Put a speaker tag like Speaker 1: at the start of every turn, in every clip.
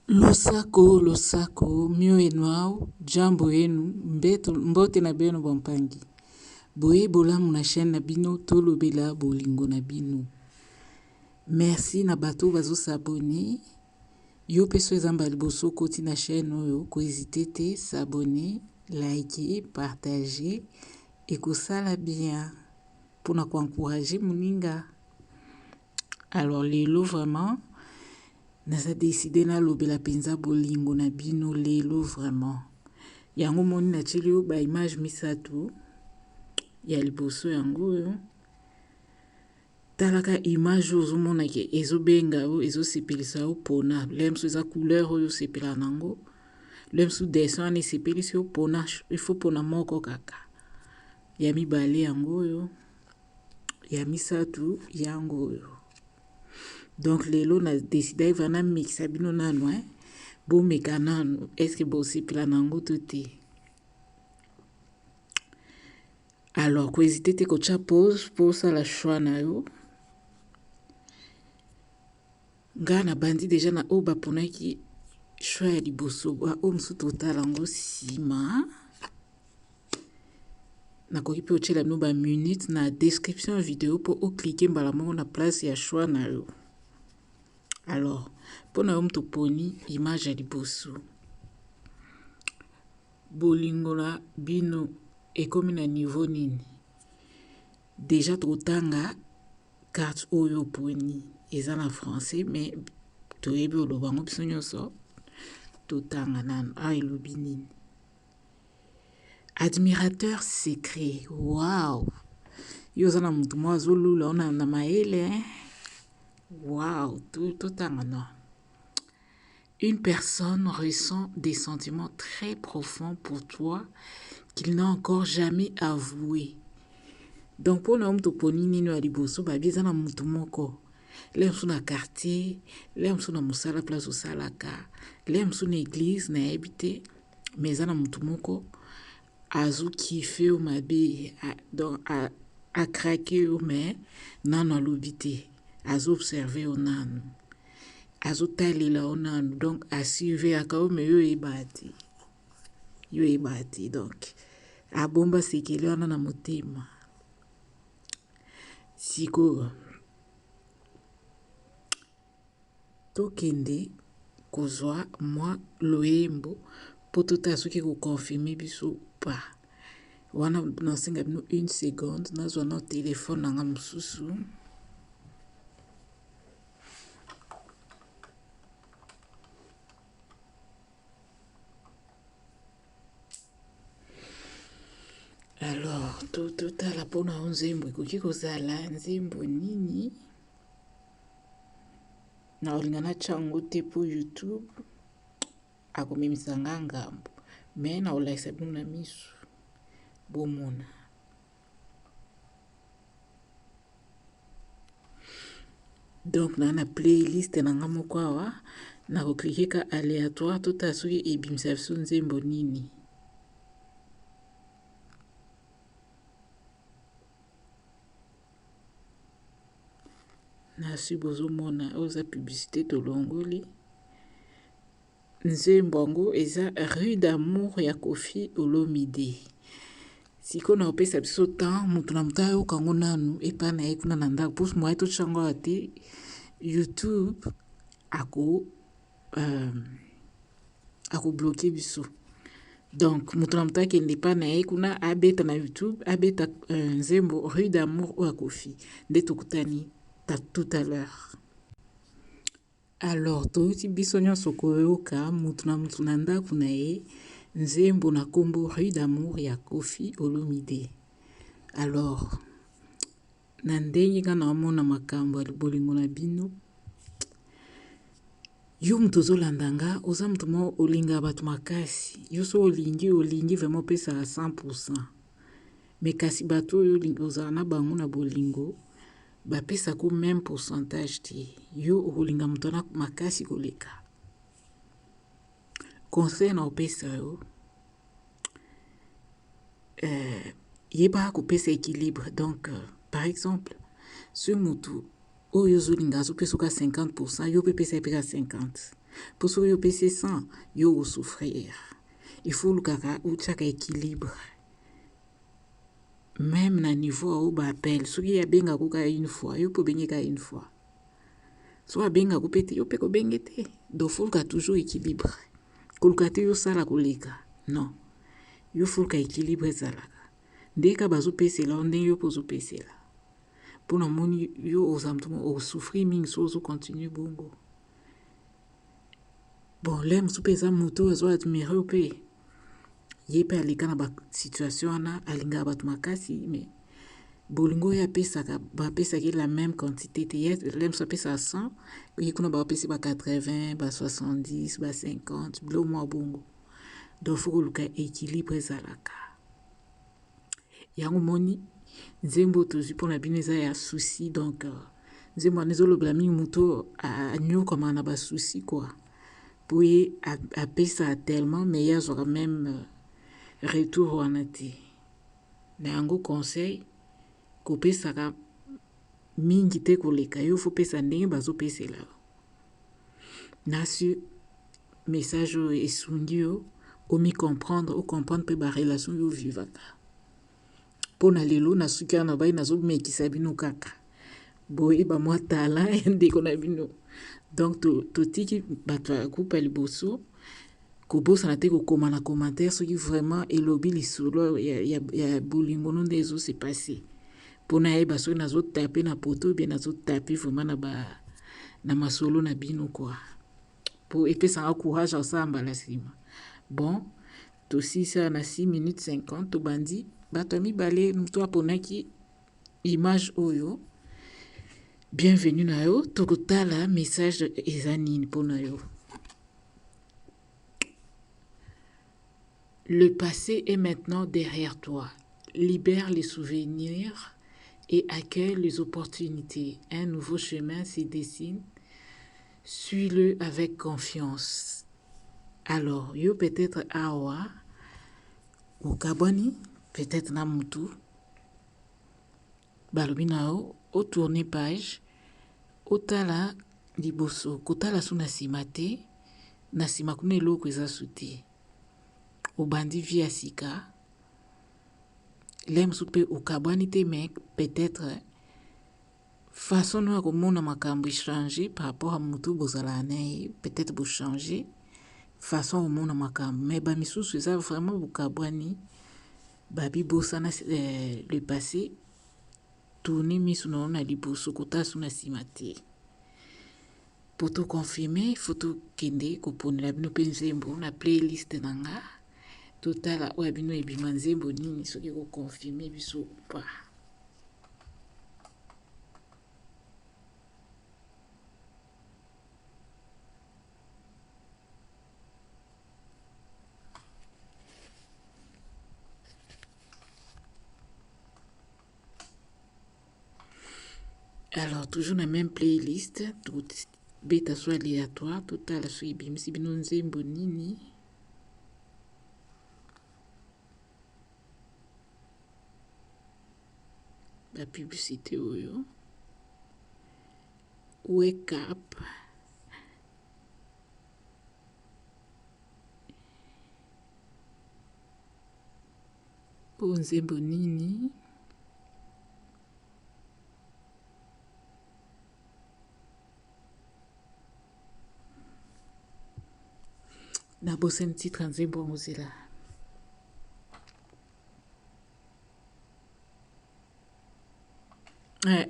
Speaker 1: Losako losako mio enu au jambo yenu mbeto mbote na beno bampangi boye bolamu na chaîne na bino tolobela bolingo na bino merci na bato bazo s'abonner yo pe so eza mbala liboso okoti na chaîne oyo ko hésiter te s'abonner liker partager ekosala bien pona ko encourager moninga alors lelo vraiment Naza decide nalobela penza bolingo na bino lelo vraiment. Yango omoni natieli yo ba image misatu ya liboso yango oyo. Talaka image oyo ozomona ke ezobenga yo ezosepelisa yo pona lelo mosusu eza couleur oyo osepelaka na yango lelo mosusu dessin wana esepelisi yo pona il faut pona moko kaka ya mibale yango oyo ya misatu yango oyo. Donc lelo na decidaki vraiment namekisa bino nanu hein. Bomeka nanu est ce que bosepela na yango to te. Alors ko hésiter te kotya pause mpo osala choix na yo. Nga nabandi deja na oyo baponaki choix ya liboso, ba oyo mosusu totala yango nsima. Nakoki mpe otyela bino ba minutes na description ya video mpo o cliquer mbala moko na place ya choix na yo. Alors, mpo na yo moto oponi image ya liboso, bolingo na bino ekomi na niveau nini? Deja tokotanga carte oyo oponi eza na français mais toyebi oloba yango biso nyonso, totanga nanu awa elobi nini. Admirateur secret waouh yo oza na mutu moko azolula yo na mayele hein waouh totanga non une personne ressent des sentiments très profonds pour toi qu'il n'a encore jamais avoué donc mpo na yo moto oponi nini ya liboso babi eza na mutu moko lere mosusu na quartier lere mosusu na mosala place osalaka lere mosusu na église nayebi te mais eza na mutu moko azo kiffe yo mabe donc a craque yo mais nanu alobi te azo observe yo nanu azotalela yo nanu donc a surveillaka yo mais yo oyebaka te yo oyebaka te donc abomba sekele wana na motema sikoyo Tokende kozwa mwa loyembo mpo totala soki eko confirmer biso ou pas. Wana nasenga bino une seconde nazwa nao telephone na nga mosusu. Alors totala mpona yo nzembo ekoki kozala nzembo nini? Nakolinga natya yango te mpo YouTube akomemisa nga ngambo mais nakolakisa bino na misu bomona. Donc na na playlist na nga moko awa nako cliquer ka aleatoire totala soki ebimisa biso nzembo nini. Na si bozomona oyo eza publicité tolongoli nzembo yango eza rue d'amour ya Koffi Olomide sikoyo na kopesa biso temps moto na moto ayoka yango nanu epai na ye kuna na ndako mpo moye totya yango awa te YouTube ako euh, ako bloquer biso donc moto na moto akende epai na ye kuna abeta na youtube abeta euh, nzembo rue d'amour oyo akofi nde tokutani tout à l'heure alors toyuti biso nyonso koyoka moto na moto na ndako na ye nzembo na nkombo rue d'amour ya Koffi Olomide alors na ndenge nga naomona makambo ya bolingo na bino Yo mutu ozolanda nga oza mutu moko olingaka batu makasi yo soki olingi olingi vraiment opesaka 100 pourcent mais kasi batu oyo ozala na bango na bolingo bapesaka yo meme pourcentage te yo okolinga mutu wana makasi koleka conseil na opesa yo euh, yebaka kopesa équilibre donc euh, par exemple soki mutu oyo ozolinga azopesa oka 50 pourcent yo mpe pesa ye mpe ka 50. Mpo soki yo opesi ye 100, yo okosouffrir. Il faut olukaka otiaka équilibre. Meme na niveau oyo ba appel, soki ye abengaka kaka une fois, yo mpe obengi kaka une fois. Soki abengaka mpe te, yo mpe kobenge te. Donc faut oluka toujours équilibre. Koluka te yosala koleka. Non. Yo faut oluka équilibre ezalaka. Ndenge kaka bazopesela yo, ndenge yo mpe ozopesela. Mpo namoni yo oza moto osouffrir mingi soki ozocontinue bongo. Bon, le mosusu mpe eza moto oyo azo admire yo mpe ye mpe aleka na basituation wana, alingaka bato makasi, mais bolingo oyo apesaka, bapesaka ye la même quantité te. Ye le mosusu apesaka 100, ye kuna bapesi ba 80, ba 70, ba 50, biloko mwa bongo. Donc faut koluka équilibre ezalaka. Yango moni nzembo tozwi mpona bino eza ya souci. Donc nzembo wana ezolobela mingi moto anyokwamaka na basouci quoi, po ye apesaka tellement, mais ye azwaka même retour wana te. Na yango conseil, kopesaka mingi te koleka. Yo faut pesa ndenge bazopesela yo. Nasi message oyo esungi yo omi comprendre, ocomprendre mpe barelation yo vivaka. Mpona lelo nasuki wana, bai nazomekisa bino kaka boyeba mwa talent ya ndeko na bino. Donc totiki bato ya groupe ya liboso. Kobosana te kokoma na commentaire soki vraiment elobi lisolo ya bolingo no nde ezose passe, mpona yeba soki nazotape na poto bien nazotape vraiment na masolo na bino quoi, po epesanga courage ya kosala mbala nsima. Bon, tosisa na 6 minutes 50. Tobandi bato ya mibale. Moto aponaki image oyo, bienvenue na yo. Tokotala message eza nini mpona yo. Le passé est maintenant derrière toi. Libère les souvenirs et accueille les opportunités. Un nouveau chemin se dessine. Suis-le avec confiance. Alors, yo peut-être awa, okabwani, peut-être na mutu, balobi na yo, otourne page, otala liboso, kotala su na nsima te, na nsima kuna eloko eza su te. Obandi vie ya sika. Le mosusu mpe okabwani te, mais peut-être façon no ya komona makambo echange par rapport à motu bozalaka na ye. Peut-être bochange façon komona makambo, mais bamisusu eza vraiment bokabwani. Babi bosana le passé, tourne miso na yo na liboso, kotala so na nsima te. Po toconfirme, faut tokende koponela bino mpe nzembo na playlist na nga. Totala oyo ya bino ebima nzembo nini, soki ekoconfirme biso pa. Alors, toujours na même playlist, tobeta so aléatoire, totala so ebimisi bino nzembo nini. Bapublicité oyo. Wake up. Oyo nzembo nini? Nabosani titre ya nzembo yango, zela.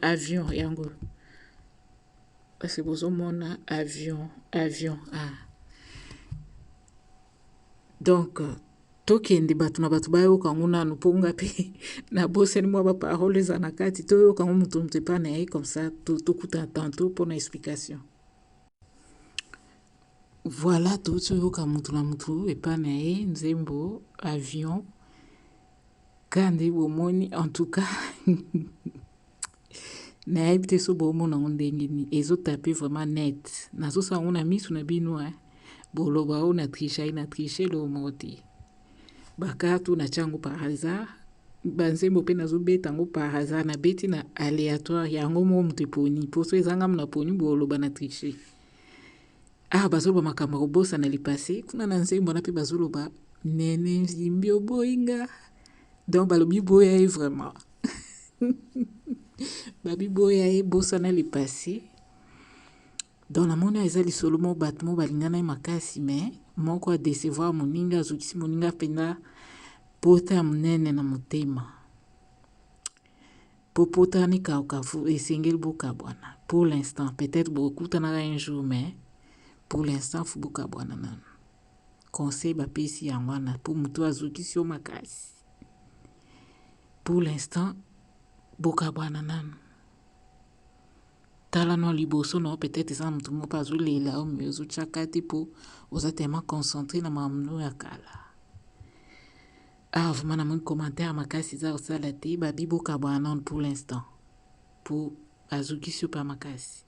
Speaker 1: Avion yango, parce bozomona avion, avion. Ah. Donc tokende bato na bato bayoka yango nanu, mpo nga mpe nabosani mwa baparole eza na kati. Toyoka yango moto moto epai na ye, comme ça tokutana tantôt mpona explication. Voilà, touti oyoka motu na motu epai na ye nzembo Avion. Ka nde bomoni, en tout cas nayebi te so bomona yango ndenge nini ezotape vraiment net. Nazosala yango na miso na bino, boloba oyo na triche, na triche eloko moko te. Bakarte oyo natia yango par hasard, banzembo mpe nazobeta yango par hasard, nabeti na aléatoire yango moko moto eponi. Mposo eza ngambo na poni, boloba na triche. Awa bazoloba makambo ya kobosana le passé, kuna na nzembo wana mpe bazoloba nene nzimbi oboyi nga. Donc balobi boya ye vraiment. Babi boya ye, bosana le passé. Donc namoni eza lisolo moko bato moko balingana ye makasi, mais moko adecevoir moninga, azokisi moninga mpenza pota ya monene na motema. Po pota wana ekauka, esengeli bokabwana. Pour l'instant, peut-être bokutanaka un jour, mais pour l'instant faut bokabwana nanu. Conseil bapesi yango wana po moto azokisi yo makasi. Pour l'instant bokabwana nanu. Tala no liboso na yo, peut-être eza na moto moko mpe azolela yo, mais ozotyaka te mpo oza tellement concentré na makambo ya kala. Ah, vraiment namoni commentaire makasi eza kosala te. Babi bokabwana nanu pour l'instant po azokisi yo mpe makasi.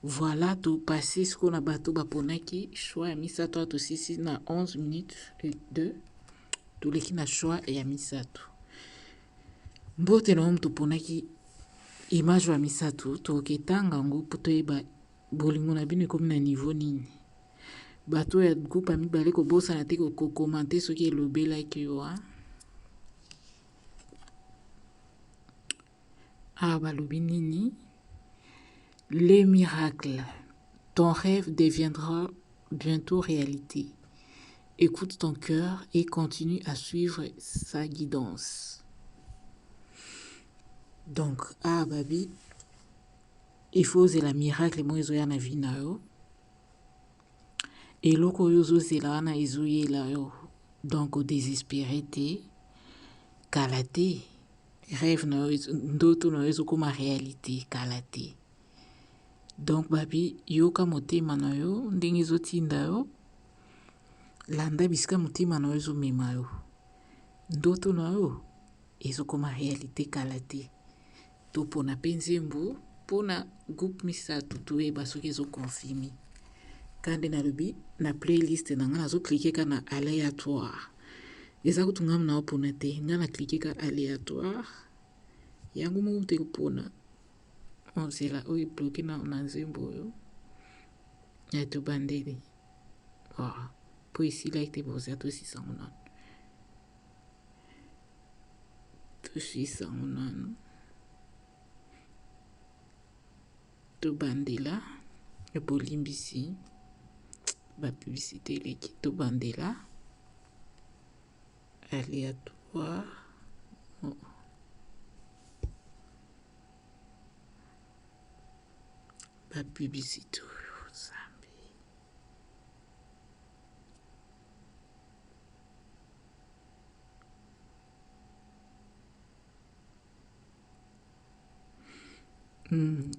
Speaker 1: Voilà, topasse sikoyo na bato baponaki choix ya misato. Awa tosisi na 11 minutes et 2, toleki na choix ya misato. Mbote na yo moto oponaki image ya misato, toketanga yango mpo toyeba bolingo na bino ekomi na niveau nini. Bato ya groupe ya mibale, kobosana te kocommenter soki elobelaki yo. Awa balobi nini? Le miracle, ton rêve deviendra bientôt réalité. Écoute ton cœur et continue à suivre sa guidance. Donc awa babi il faut ozela miracle moko ezoya na vie na yo. Eloko oyo ozozela wana ezoyela yo, donc odésespéré te, kala te rêve na yo, ndoto na yo ezokóma réalité kala te. Donc babi yoka motema na yo ndenge ezotinda yo, landa bisika motema na yo ezomema yo, ndoto na yo ezokóma réalité kala te. Topona mpe nzembo mpona groupe misato, toyeba soki ezoconfirme. Ka nde nalobi na playlist na ngai, nazocliquer ka na aléatoire. Eza kutu ngai na opona te, ngai na cliquer ka aléatoire, yango moko te kopona. Nzela oyo ebloquer na nzembo oyo ya tobandeli mpo esilaki te. Bozela tosisango nano, tosisango nano, tobandela. Bolimbisi, bapublicité eleki. Tobandela aléatoire, oh. Bapublicité oyo, Nzambe.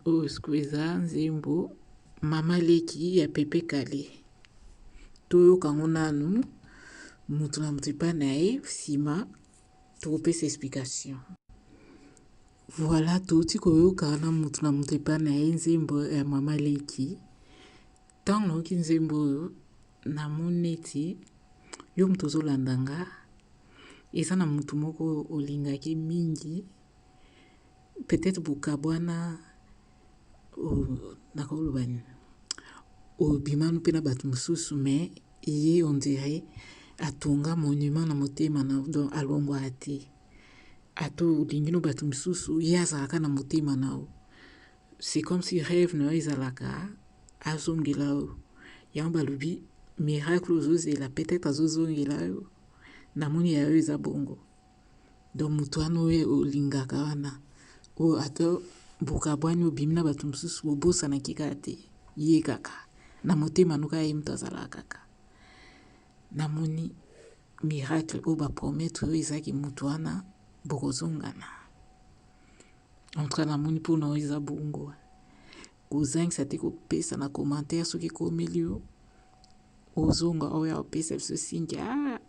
Speaker 1: Oyo sikoyo eza nzembo Mama Leki ya Pepe Kale. Toyoka yango nanu moto na moto epai na ye, nsima tokopesa explication. Voilà, touti koyoka na moto na moto epai na ye nzembo ya Mama Leki. Ntango nayoki nzembo oyo, namoni neti yo moto ozolanda nga, eza na motu moko olingaki mingi, peut-être bokabwana, nakoloba nini, obimanu mpe na bato mosusu, mais ye on dirait atonga monument na motema na, donc alongwaka te. Ata olingi no bato mosusu, ye azalaka na motema na yo. C'est comme si rêve na yo ezalaka azongela yo. Yango balobi miracle ozozela, peut-être azozongela yo. Namoni ya yo eza bongo. Donc moto wana oyo olingaka wana, oyo ata bokabwani, obimi na bato mosusu, obosanaki kaka te ye, kaka na motema no kaka ye moto azalaka kaka. Namoni miracle oyo bapromettre oyo ezalaki moto wana bokozongana. En tout cas namoni mpona oyo eza bongo. Kozangisa te kopesa na commentaire soki ekomeli yo, ozonga oyo apesa biso singi, ah,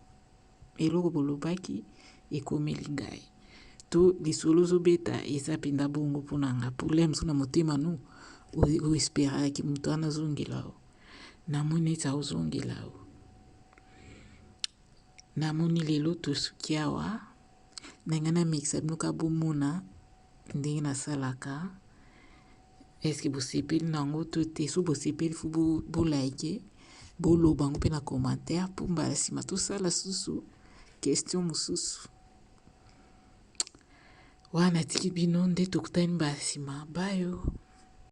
Speaker 1: eloko bolobaki ekomeli ngai, to lisolo ozobeta eza mpenza bongo. Mpona nga, problème so na motema no oesperaki moto wana azongela yo, namoni neti aozongela yo. Namoni lelo tosuki awa. Na ngai namekisa bino ka bomona ndenge nasalaka. Est-ce que bosepeli na yango to te? Soki bosepeli faut bo liker, boloba yango mpe na commentaire mpo mbala nsima tosala susu question mosusu. Wana natiki bino nde tokutani mbala nsima. Bayo.